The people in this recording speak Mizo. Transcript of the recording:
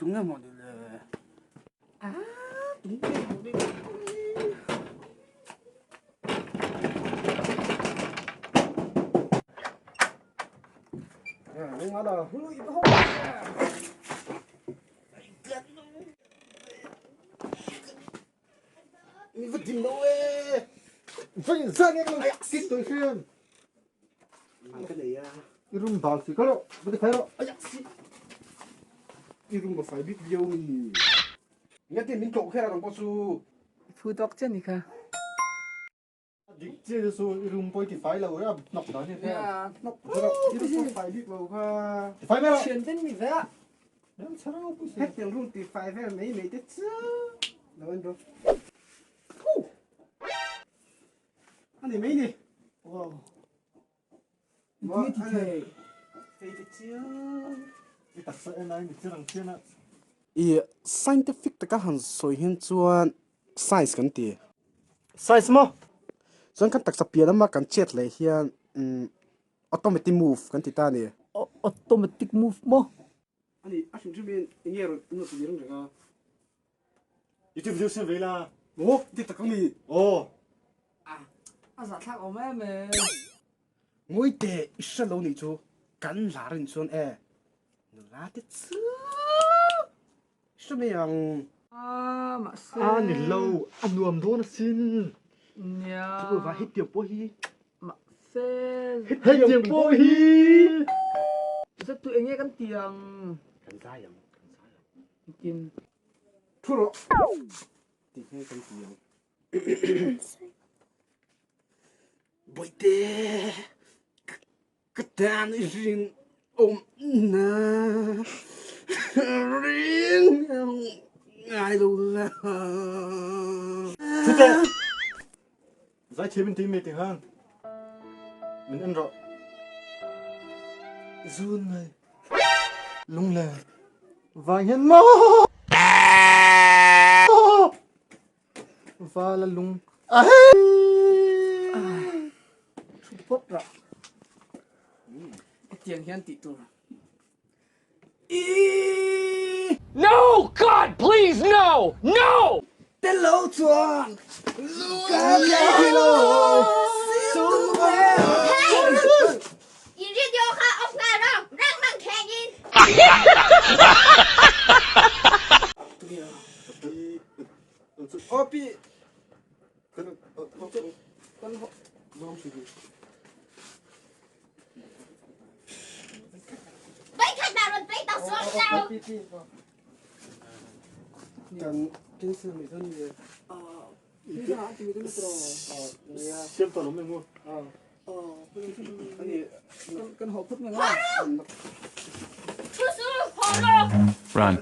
Tunge maw ni le? Ah, tunge maw ni le? Mi va dim lo e. Vei zan e kan sit toi hriam. Ang ka nei a. I rum bal si kalo. Va ti phai ro. Ayak si. I rum ba fai bik viau mi. Nga ti min tlawh kher ang pawh chu. Phu tawk che ni kha. Dik che chu i rum pawh i ti fai lo a hnawk dan hi Ya hnawk I rum pawh fai bik lo kha. Ti fai mai ro. Thian ten mi ve a. Ram chhara pui se. Hetiang room ti fai vel mai mai te chu. Lo en bro. Ani mai ni. Wow. Ti ti thei. Thei te chu. I taksa en ai ni chirang chian a. I scientific taka han sawi hian chuan science kan ti. Science maw? Chuan kan taksa pian lama kan chet leh hian automatic move kan ti ta a ni. Automatic move maw? Ani a hrim hrim in enge rawn in rawn ti reng reng a. YouTube video siam ve la. Maw ti tak ang ni. Aw. A zahthlak awm em e. Ngawi teh i hre lo nih chu kan lar in chuan e nula te chu i hre mai ang. A mahse. A ni lo a nuam dawn asin. Nia. Chu va hetiang pawh hi. Mahse. Hetiang pawh hi. Zet tu enge kan ti ang. Kan zai ang kan zai ang. Tin. Thu rawh. Ti nge kan ti ang. Bawihte ka tan i ring awm na ring ngai lo la. Thute zai thiam in ti mi ti khan min en rawh. Zun mai lunglen vang hian maw Vala lung a hei! Thu phawt rah. Hetiang hian tih tur. I. No! God, please, no! No! Tel lo chuan ka thei thei lo. In radio kha off nga rang rang mang kheng in. Opi. Vei khat na ron play tao suang tao. Kan pencil mi thon ni. Siam tawh lo mai ngu. Kan haw phut mai Thu su ho ro. Run.